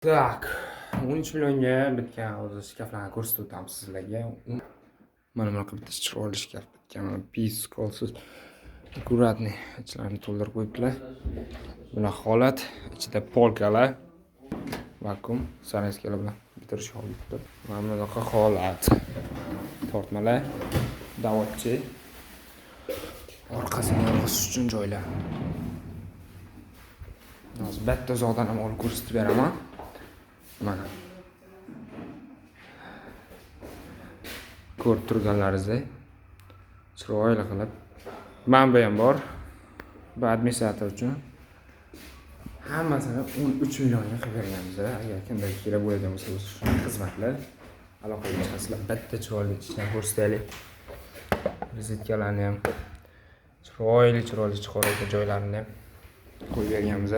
Так, 13 millionga bitgan. Hozir shkaflarni ko'rsatib o'tamiz sizlarga. Mana bunaqa bitta chiroyli shkaf bitgan. Mana piskolsiz, аккуратный, ichlarini to'ldirib qo'yibdilar. Bunaqa holat, ichida полка lar, vakuum, zaryadkalar bilan bitirish olibdi. Mana bunaqa holat. Tortmalar, доводчик, orqasini yozg'ish uchun joylar. Hozir bitta uzoqdan ham olib ko'rsatib beraman. Mana. Ko'rib turganlaringizdek chiroyli qilib. Mana bu ham bor. Bu administrator uchun. Hammasini 13 millionga qilib berganmiz. Agar kimda kerak bo'ladigan bo'lsa, shu xizmatlar, aloqaga chiqasizlar. Bitta chiroyli ichdan ko'rsataylik. Vizitkalarni ham chiroyli chiroyli chiqaruvchi joylarini ham qo'yib berganmiz.